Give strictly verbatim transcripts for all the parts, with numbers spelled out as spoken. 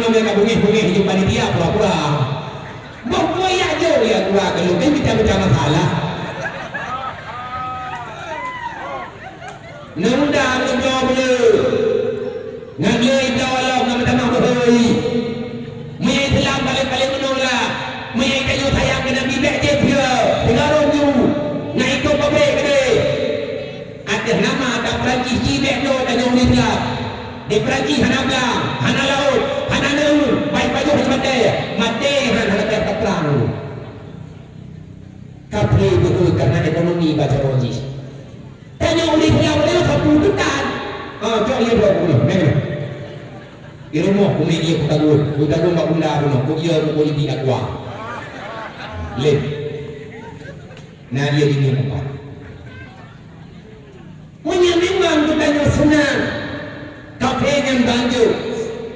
meunyoe ka bungéh-bungéh jeuet panitia pura-pura. Boh kue yak jok ya gura keu lôn, kan pecah-pecah masalah. Nang undang ngon bloe beuleu. Ngon lé bloe lom ngon meutamah beuhôi. Meunyoe Islam paléng-paléng meunurah. Meunyoe tanyoe sayang keu Nabi bèk jeuet sigoe, sigoe rôm ju. Ngon ikôt pabrék keudéh. Ateueh nama ata Perancis cibèk droe tanyoe ureueng Islam. Di Perancis hana blang, hana laôt, hana neu, bai pajoh hana maté, maté hana, hana teuka prang. Kapré beuhe kareuna ekonomi bak jaroe jih. Tanyoe ureueng Islam nyoe sapeue teukan. Ah, cok ié dua puluh, meng. Di rumoh keumieng ié kutagun, kutagun bak bunda bunoe, kujia keu kualiti aqua. Lé. Nah, ié di nyoe empat. Meunyoe memang geutanyoe seunang, kaphé nyan banjok,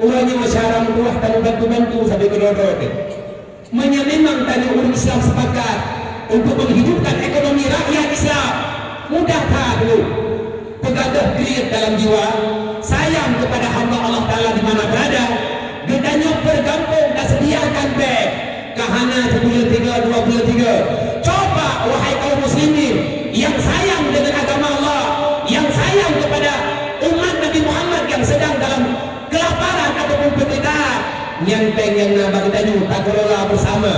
uroe nyoe masyarakat meutuwah tanyoe bantu-bantu sabe keudroe-droe teuh. Meunyoe memang tanyoe ureueng Islam sepakat untuk menghidupkan ekonomi rakyat Islam, mudah that dulu. Peugadoh kriet dalam jiwa, sayang kepada hamba Allah Taala di mana berada, geutanyoe pergampông taseudiakan bèk. Ka hana sibuleuen tiga, dua buleuen tiga. Coba, wahai kaum muslimin yang sayang dengan agama Allah, yang sayang kepada umat Nabi Muhammad yang sedang dalam kelaparan ataupun penderitaan, nyan péng nyang na bak geutanyoe takelola bersama.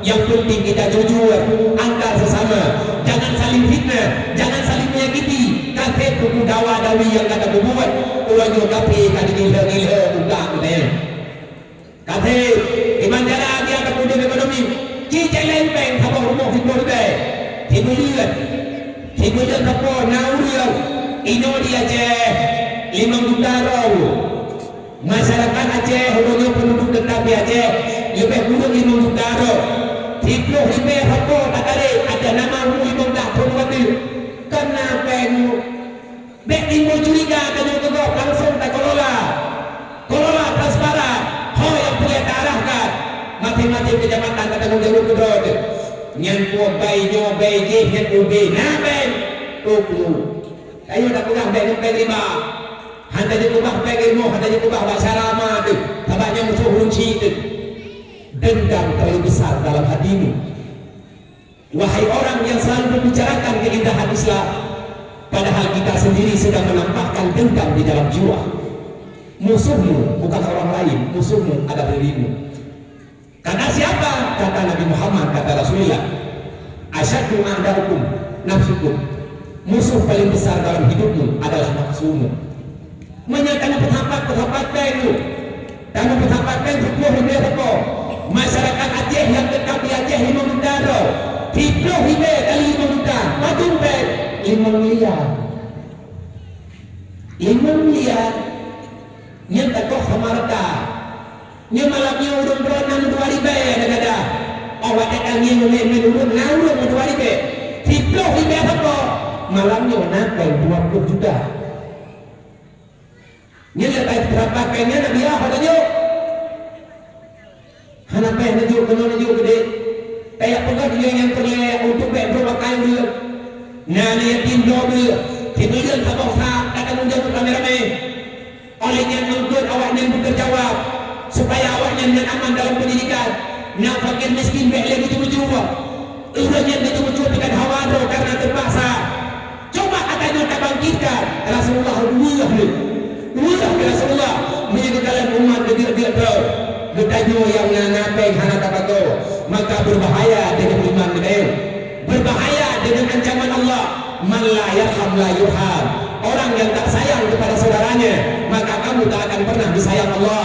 Yang penting kita jujur antar sesama. Jangan saling fitnah, jangan saling menyakiti. Ka sép buku Tapi nyang ka tapeubuet, uroe nyoe kafé ka jigila-gila buka geutanyoe. Kafé, iman jalan dia ka pudum ekonomi. Ci challenge bank saboh rumoh siplôh ribèe. Sibuleuen. Sibuleuen sapo na ureueng inoe di Aceh limong juta droe. Masyarakat Aceh, uroe nyoe penduduk tetap di Aceh, leubeh kureueng limong juta droe. Siplôh ribèe sapo tatarek, ada nama ureueng limong blah thôn watèe. Kan na bank nyoe. Bèk timbul curiga tanyoe keu gob, langsung takelola. Kelola transparan, ho nyang peureulee taarahkan. Maséng-maséng keucamatan tatanggong jaweueb keudroe teuh. Nyan peue bai nyoe bai jéh nyan ubé na bank. Tuku. Tanyoe tapeugah bank nyan bank riba. Hana jikeubah bank ilmu, hana jikeubah bak cara ma teuh. Sabab nyan musoh ureueng chik teuh. Dendam terlalu besar dalam hatimu. Wahai orang yang selalu membicarakan keindahan Islam, padahal kita sendiri sedang menampakkan dendam di dalam jiwa. Musuhmu bukan orang lain, musuhmu adalah dirimu. Karena siapa? Kata Nabi Muhammad, kata Rasulullah, "Asyaddu a'daikum nafsukum." Musuh paling besar dalam hidupmu adalah nafsumu. Meunyoe tanyoe peusapat-peusapat bank nyoe, tanyoe peusapat bank siplôh ribèe sapo, masyarakat Aceh nyang teutab di Aceh limong juta droe, siplôh ribèe kali limong juta, padum bank? Limong miliar. Limong miliar. Nyan takoh sama rata. Nyoe malam nyoe ureueng droe na meudua ribèe gada-gada. Oh, watèe tangieng umet-umet ureueng na ureueng meudua ribèe. Siplôh ribèe sapo, malam nyoe na bank dua ploh juta. Nyan lé tapeurapat péng nyan, Nabi, ah, ka tajok. Hana péng neujok keunoe neujok keudéh. Tajak peugah lé nyang peureulèe untuk bèk brok akai ureueng. Na aneuk yatim bloe beuh, sibuleuen saboh sa, tatanggong jaweueb ramé-ramé. Óh lheueh nyan eungkôt awaknyan beutanggung jawab, supaya awaknyan nyan aman dalam peundidikan. Na fakir miskin bèk lé meucue-meucue. Ureueng nyan meucue-meucue pih kan hawa droe kareuna teupaksa. Coba ata nyoe tabangkitkan, Rasulullah weueh lé. Weueh lé Rasulullah, meunyoe geukalon umat geudiek-diek droe, geutanyoe nyang na, na péng hana tapakoe, maka beubahaya deungon iman geutanyoe. Beubahaya deungon ancaman Allah, "Man la yarham la yurham." Orang yang tak sayang kepada saudaranya, maka kamu tak akan pernah disayang Allah.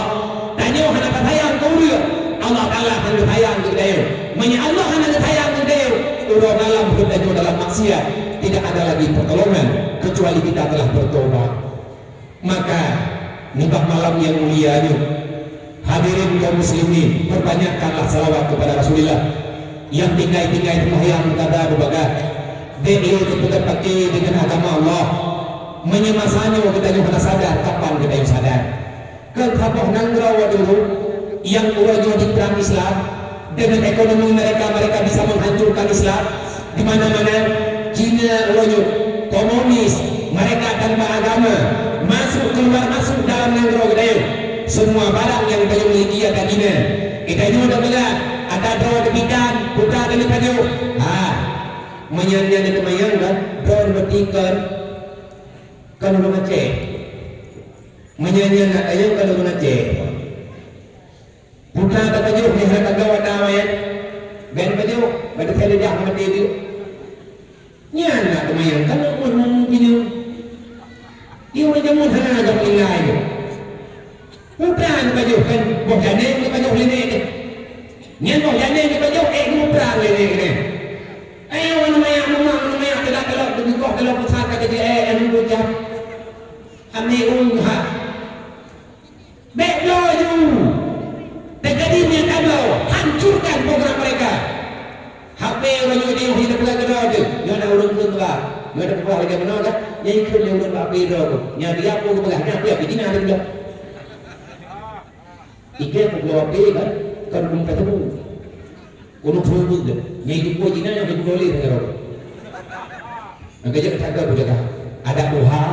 Tanyoe hana tasayang keu ureueng, Allah Taala hana geusayang keu geutanyoe. Meunyoe Allah hana geusayang keu geutanyoe, uroe malam geutanyoe dalam maksiat, tidak ada lagi pertolongan kecuali kita telah bertobat. Maka, nibak malam nyang mulia nyoe, hadirin kaum muslimin, perbanyakkanlah salawat kepada Rasulullah. Nyang tinggai-tinggai seumayang kada beubagaih, bèk lé teupeugah paké deungon agama Allah. Meunyoe masa nyoe geutanyoe hana sadar, kapan geutanyoe sadar? Kon saboh nanggroe dulu nyang uroe nyoe diperang Islam, dengan ekonomi mereka, mereka bisa menghancurkan Islam di mana-mana. Cina uroe nyoe komunis, mereka tanpa agama, masuk keluar masuk dalam nanggroe geutanyoe. Semua barang yang geutanyoe miliki ata Cina. Geutanyoe tapeugah, ata droe teupikan, putra keuneuk pajoh. Ha, meunyan nyan teumayang kan, droe teupikan, kan ureueng Aceh. Meunyan nyan na tayang kan ureueng Aceh. Putra tapajoh, nyan hana tagawa ata manyét. Bèk pajoh, bèk teuka lidah meuté deuek. Nyan na teumayang, kalau pun hana pineung. Di ureueng jameun hana agam tinggai nyoe. Putra neupajoh kan, boh janeng neupajoh lé nèk nyan. Nyan boh janeng neupajoh, ék geuprang lé nèk nyan. Eh, wan manyak, manyak, manyak, teudak teuloh, teugoh teuloh pusat ka jadi, eh, eh, nunggu jam. Kami ungga. Bèk bloe ju! Teujadi nyang ka bloe, hancurkan program mereka. H P uroe nyoe di, di peugah keudroe teuh. Nyoe na ureueng kheun peugah. Nyoe na peugah lagèe meunoe kan? Nyan kheun lé ureueng bak P D tu. Nyan dia pun peugah, nyan dia pih, nyan dia peugah. Ike peugah P D kan? Kan ureueng ka temu. Ureueng peue geuh, nyang jipeujinak nyang jipeutuléh ngon droe. Nyang ka jak taga beujaga. Adak tuha,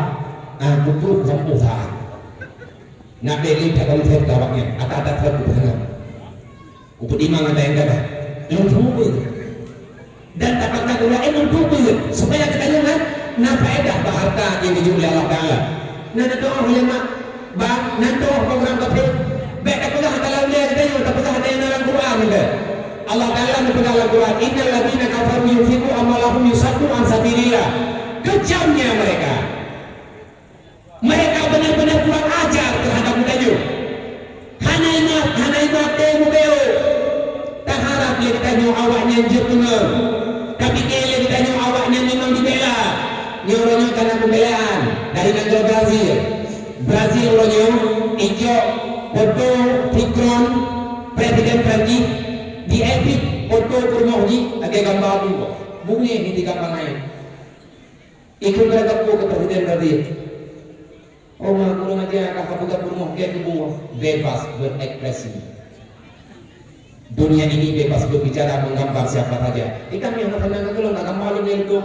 ah, kutu sampoe sa. Nak beli tak baru saya kawak nyan, ata-ata saya kupeugah. Kupeutimang ata nyang gagah. Lôn peue geuh. Dan tapangkat ulama ilmu tu pun, supaya geutanyoe nyan na faedah bak harta nyang geujok lé Allah Taala. Na neudoa ulama, bang, na neudoa program kafé. Bèk tapeugah ata lam lé geutanyoe, tapeugah ata nyang na lam Quran geuh. Allah Taala neupeugah lam Quran, "Innal ladzina kafaru yunfiqu amwalahum liyasaddu an sabilillah." Kejamnya mereka. Uroe nyoe ka na peubelaan dari nanggroe Brazil. Brazil uroe nyoe icok foto Macron, Presiden Prancis, di-edit foto peurumoh jih lagèe gamba bu. Bungéh di gamba nyan. Ikheun keu geupeugah keu Presiden Brazil, "Oh, ma, kurang aja, ka kapeugah peurumoh keu bu." Bebas berekspresi. Dunia ini bebas berbicara, menggambar siapa saja. Ikan yang pernah ngeulong, tak gambar lagi itu.